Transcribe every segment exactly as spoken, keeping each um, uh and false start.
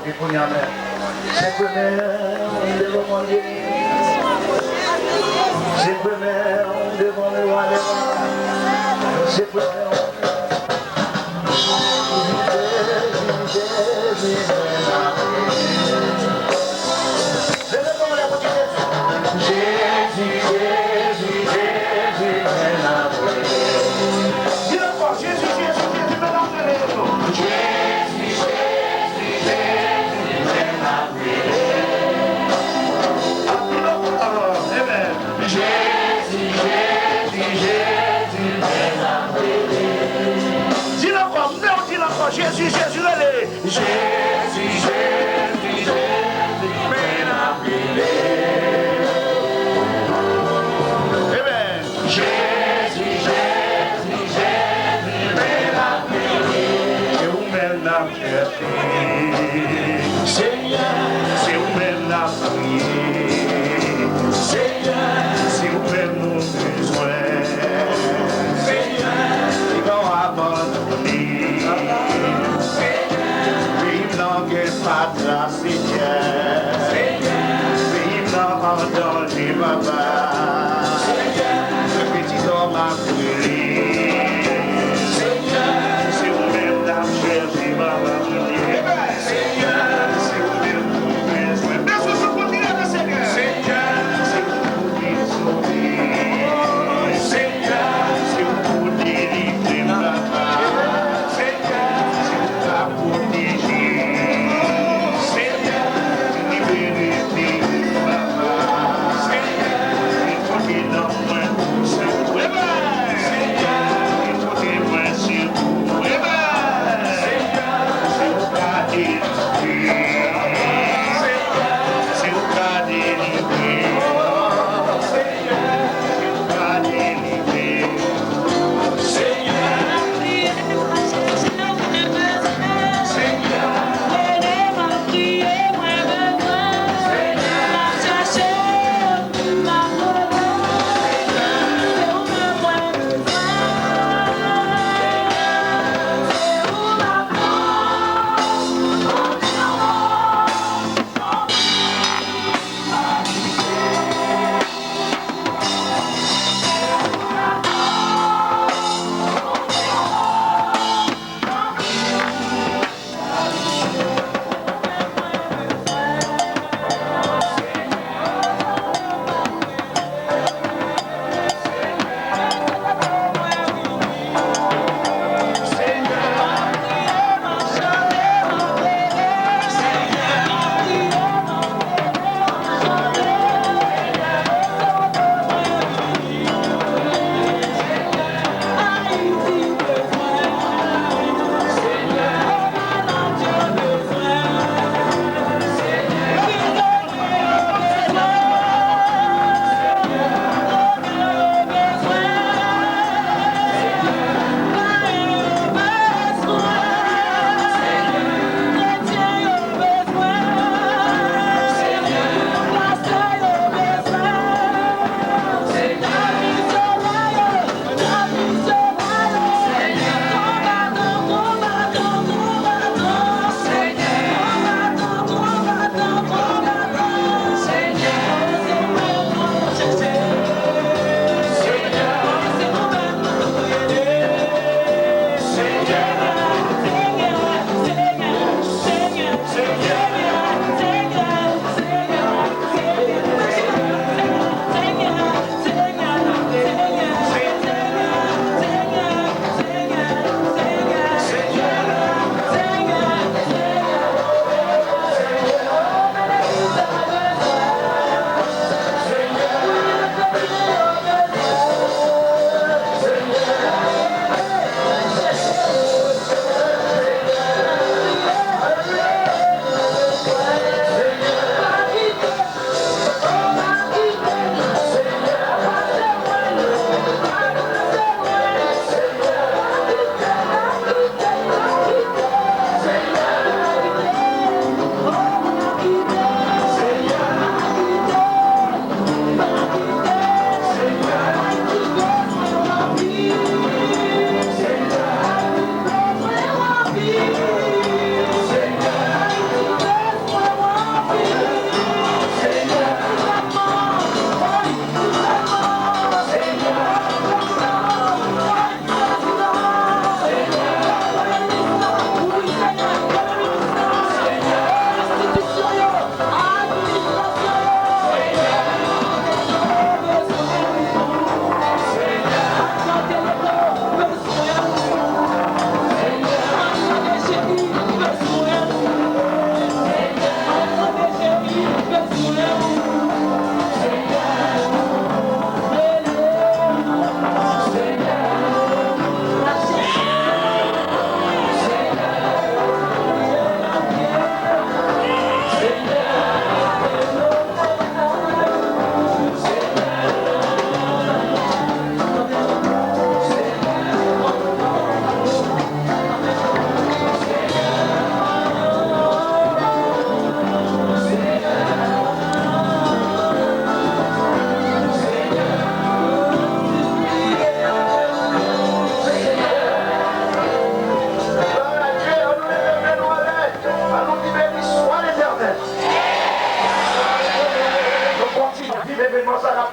E kounye a menm, se premye devan Bondye. Se premye devan lewa lewa. Se premye. Jezi, Jezi, Jezi, Jezi. Leve men w anlè pou di Jezi. Jezi, Jezi, Jezi, men n ap rele. Di l ankò, Jezi, Jezi, Jezi, men n ap rele. Jezi, Jezi, Jezi, men n ap rele. Di l ankò, amen. Jezi, Jezi, Jezi, men n ap rele. Di l ankò, m vle w di l ankò, Jezi, Jezi, rele. Jezi, Jezi, Jezi, men n ap rele. Amen. Jezi, Jezi, Jezi, men n ap rele. Se ou menm n ap chèche. Senyè, se ou menm n ap priye. Senyè, se ou menm nou bezwen. Senyè, li pa w abandone. Senyè, peyi m nan gen fatra, Senyè. Senyè, peyi m nan an danje, papa. Senyè, se pitit ou m ap rele. Senyè, se ou menm n ap chèche, papa. Senyè, se ou menm nou bezwen. Bezwen se pou nou leve, Senyè. Senyè, se ou pou nou sove. Senyè, se ou pou delivre m, papa. Senyè, se ou k ap pwoteje. Senyè, libere peyi m, papa. Senyè,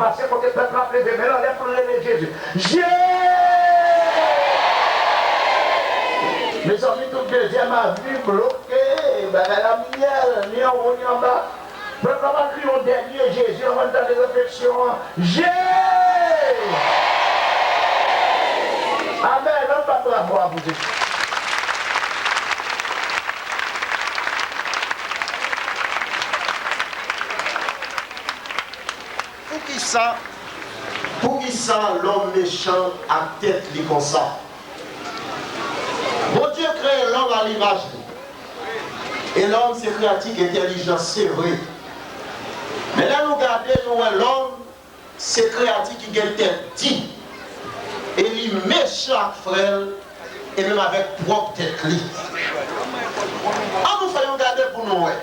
Pase kote pèp la ap leve men l anlè pou l rele Jezi. Je! Mezanmi, tout dezyèm avni bloke, bagay la myèl, ni anwo ni anba. Pèp la va kriye yon dènye Jezi anvan n tande refleksyon an. Je! Amèn. Ann bat bravo a pou Jezi. Poukisa, poukisa lòm mechan ak tèt li konsa? Bondye kreye lòm a limaj li. E lòm se kreyati ki entèlijan, se vre. Men lè nou gade, nou wè lòm se kreyati ki gen tèt di. E li mechan ak frè l, e menm avèk pwòp tèt li. An nou fè yon gade pou nou wè.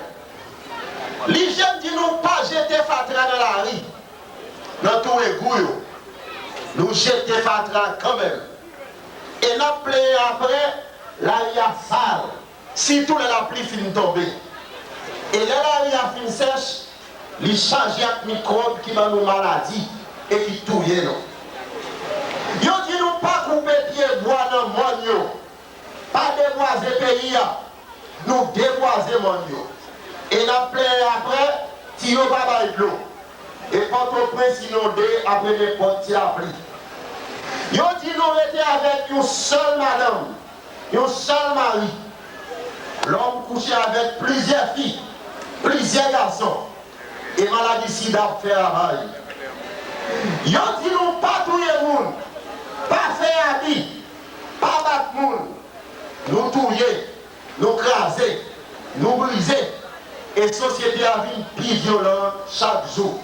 Li jis di nou pa jete fatra nan lari, nan twou egou yo. Nou jete fatra kanmenm. E n ap plenyen apre, lari a sal, sitou lè lapli fin tonbe. E lè lari a fin sèch, li chaje ak mikwòb ki ban nou maladi e ki touye nou. Yo di nou pa koupe pyebwa nan mòn yo. Pa debwaze peyi a. Nou debwaze mòn yo. E n ap plenyen apre, tiyo pa bay dlo. E Pòtoprens inonde apre nenpòt ti lapli. Yo di nou rete avèk yon sèl madanm, yon sèl mari. Lòm kouche avèk plizyè fi, plizyè gason. E maladi sida ap fè ravaj. Yo di nou pa touye moun, pa fè abi, pa bat moun. Nou touye, nou kraze, nou brize. E sosyete a vin pi vyolan chak jou.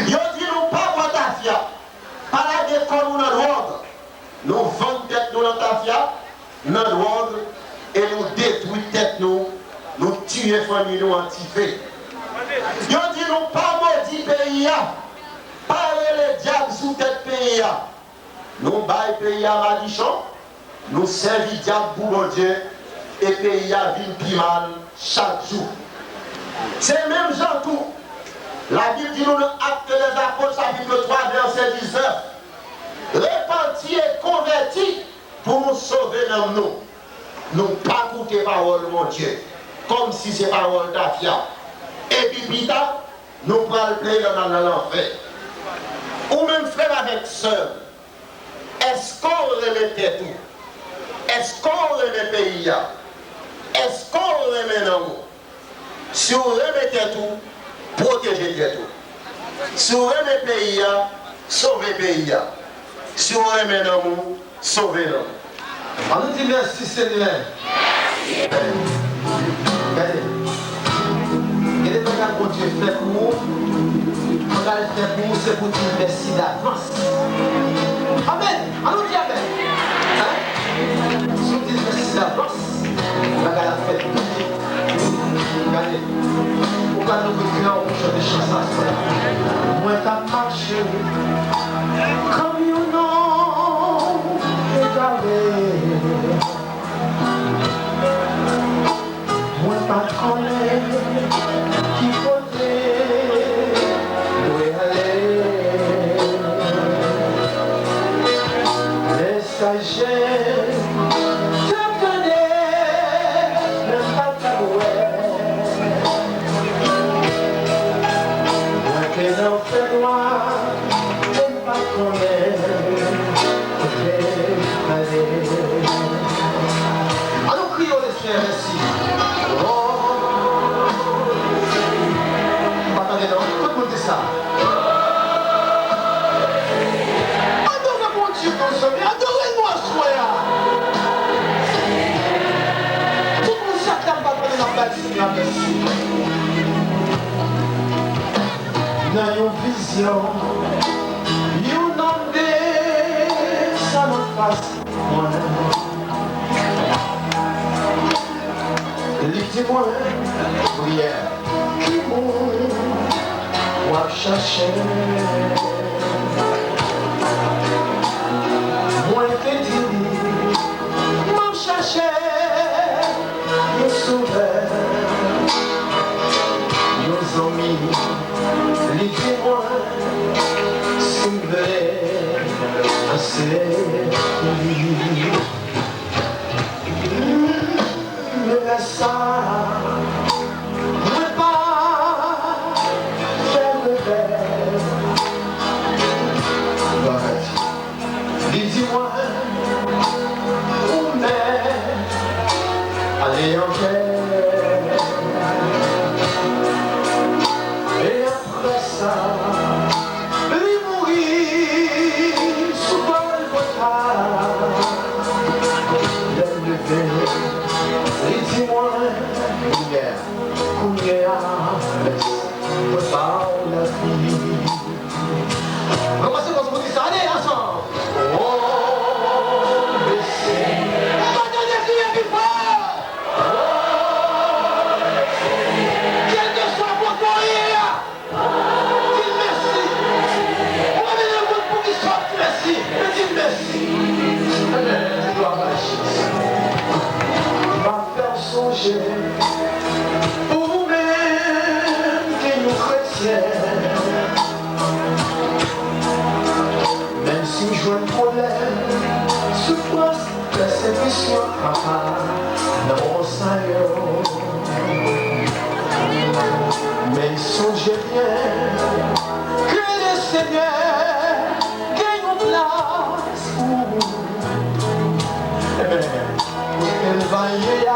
Yo di nou pa bwè tafya, pa lage kò nou nan dwòg. Nou vann tèt nou nan tafya, nan dwòg, e nou detwi tèt nou, nou tiye fanmi nou an dife. Yo di nou pa modi peyi a, pa rele dyab sou tèt peyi a. Nou bay peyi a madichon, nou sèvi dyab pou Bondye, e peyi a vin pi mal chak jou. Se menm jan tou, Labib di nou nan Actes des Apôtres, chapitre twa, vèsè diznèf, repanti e konvèti pou nou sove nanm nou. Nou pa koute pawòl Bondye, kòmsi se pawòl tafya. Epi pita, nou pral plenyen n al nan lanfè. Ou menm frè m avèk sè m, èske w renmen tèt ou? Èske w renmen peyi a? Èske w renmen nanm ou? Si w renmen tèt ou, pwoteje tèt ou. Si w renmen peyi a, sove peyi a. Si w renmen nanm ou, sove nanm ou. Ann nou di mèsi, Senyè. Gade. Gade bagay Bondye fè pou ou. Bagay l fè pou ou, se pou di mèsi davans. Amèn. Ann nou di amèn. Hein? Si w di mèsi davans, bagay la fèt tou vit. Gade. Ou ka leve kè w pou chante chan sa, frè. Mwen t ap mache kòm yon nonm egare. Mwen pa t konnen ki kote dwe ale. Mesaj Jezi t ap tande, men m pa t ap wè. Mwen te nan fènwa, men m pa t konnen kote m ale. An nou kriye w, Senyè, mèsi. Oh. M pa tande non. Tout moun di sa. Adore Bondye, mezanmi. Adore nou aswè a. Tout moun sa k ap adore, n ap bay Senyè a mèsi. Nan yon vizyon, yon nonm desann anfas mwen. Li di mwen, priyè, ki moun w ap chache? Mwen te di li, m ap chache yon sovè, yon zanmi. Li di mwen, Kounye a, mèsi pou pa w lavi. Nou kòmanse konn pou di sa, ale ansanm. Oh, mèsi. Mwen tande kriye pi fò. Oh, kèlkeswa kote w ye a, di l mèsi. Ou pa bezwen konn poukisa w di mèsi, men di l mèsi. Amèn. Glwa ba Jezi. M ap fè w sonje, ou menm ki yon kretyen. Menm si w jwenn pwoblèm, soufrans, pèsekisyon, papa, nan moman sa yo. Men sonje byen ke Lesenyè gen yon plas pou ou. Amen. Kote l va ye a,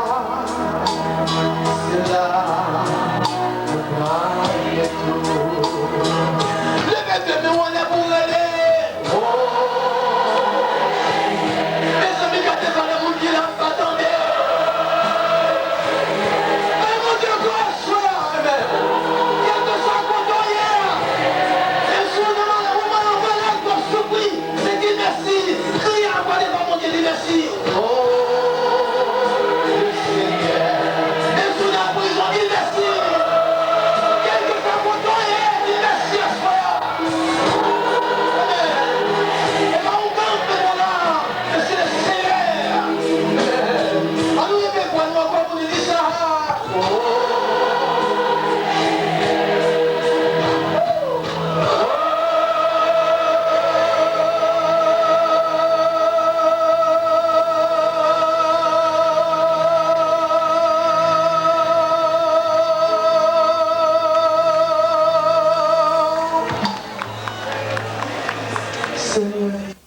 se la nou pral retounen. Leve de men w anlè pou w rele. Oh! Mezanmi, gade valè moun ki la, pa tande. Bay Bondye glwa aswè a, amen. Kèlkeswa kote w ye a, menm si w nan malè, ou malad, ou malad, w ap soufri, men di mèsi. Kriye ankò devan Bondye, di mèsi. Oh, Lesenyè. Menm si w nan prizon, di mèsi. Kèlkeswa kote w ye, di mèsi aswè a. Amèn. E pa yon gang ke nou la, men se Lesenyè. An nou leve vwa nou ankò pou nou di sa. Senyè.